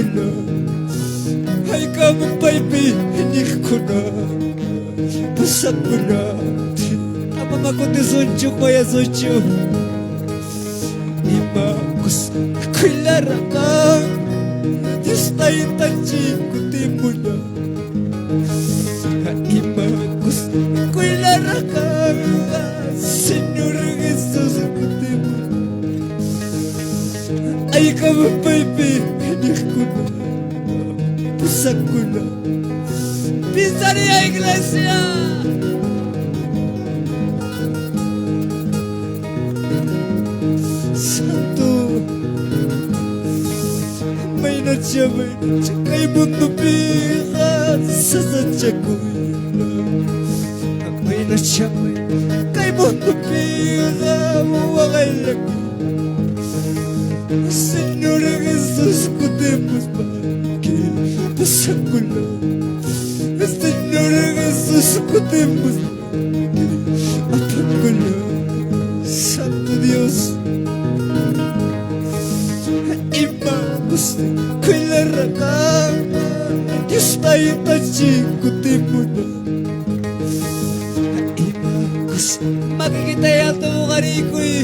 Apakula. Haykam paypi iñiqkuna pusakula. Ama makutisunchu mayasunchu. Imakus kuylarqa Dios taytanchik kutimulla. Imakus kuylarqa Señor Jesús kutimulla. Aykam paypi iñiqkuna pusakuna. Pizzeria Iglesia. Santo. Maynacha maynacha kay mundopiqa sasachakuyla. Maynacha maynacha kay mundopiqa waqayllakuy. Señor Jesús kutimuspa pusakula. Señor Jesús kutimuspa apakula. Santo Dios. Ima kuylarqa Dios taytanchik kutimuna. Imakus makikita alto hoqarikuy.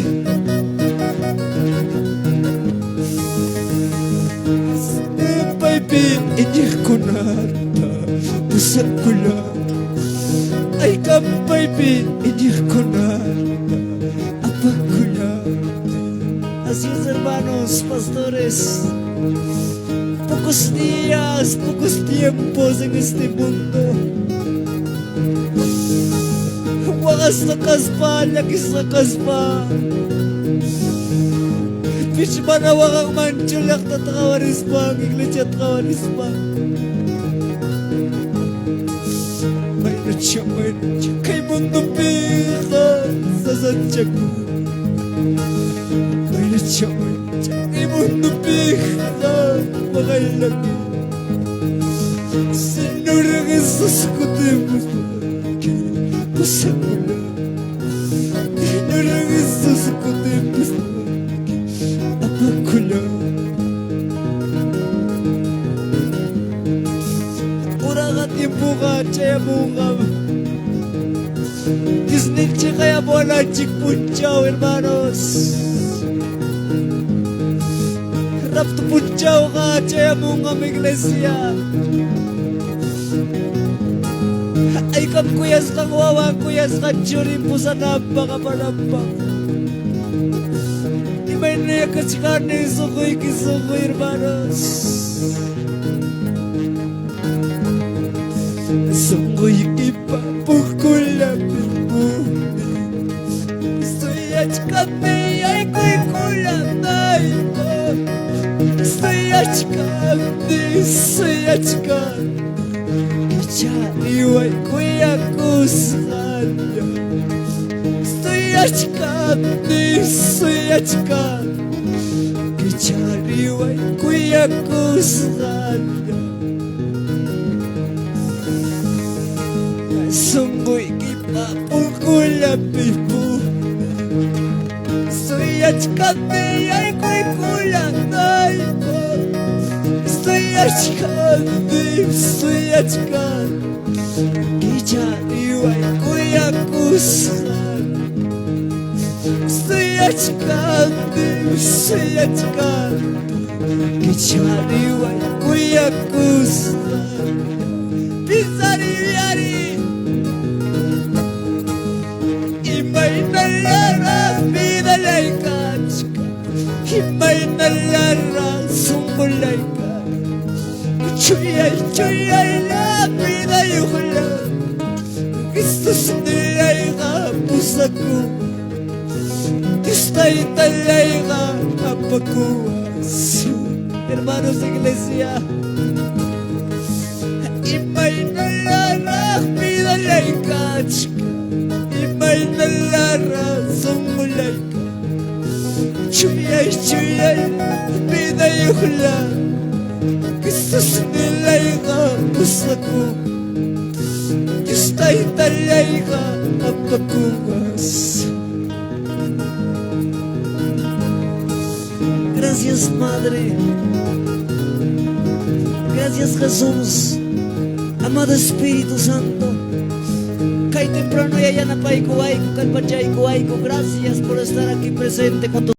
Paypi iñiqkunata pusakula. Aykam paypi iñiqkunata apakula. Así es, hermanos, pastores. Pocos días, pocos tiempos en este mundo. Waqasqa kaspa, llakisqa kaspa. Pich mana waqanmanchu llaqtata qhawarispan, iglesiata qhawarispan. Maynacha, maynacha, kay mundopiqa sasachakuy. Maynacha, maynacha, kay mundopiqa waqayllakuy. Señor Jesús kutimuspa pusakula. Señor Jesús kutimuspa apakula. Uraqa tiempoqa chayamunqa. Diosninchik qayamuwananchik punchaw, hermanos. Rapto punchawqa chayamunqam iglesia. Aykam kuyasqan wawan kuyasqan churin pusananpaq apananpaq. Imayna kachkani sunquyki sunquy, hermanos. Sunquykipa punkullapi puni. Suyachkani yaykuykulanaypaq. Suyachkani, suyachkani. Kichariway kuyakusqalla. Suyachkani, suyachkani. Kichariway kuyakusqalla. Sunquykipa punkullapi puni. Suyachkani yaykuykulanaypaq. Suyachkani, suyachkani. Kichariway kuyakusqalla. Suyachkani, suyachkani. Kichariway kuyakusqalla. Pizariyari. Imaynalaraq vidallay kachkan. Imaynalaraq sunqullay kachkan. Chuyay chuyaylla vidayuqlla. Jesusnillayqa pusakuwan. Dios taytallayqa apakuwan. Hermanos de iglesia. Imaynalaraq vidallay kachkan. Imaynalaraq sunqullay kachkan. Chuyay chuyay vidayuqlla. Jesusnillayqa pusakuwan. Dios taytallayqa apakuwan. Gracias, Madre. Gracias, Jesús. Amado Espíritu Santo. Kay temprano ya yanapaykuwayku, kallpachaykuwayku. Gracias por estar aquí presente con tu.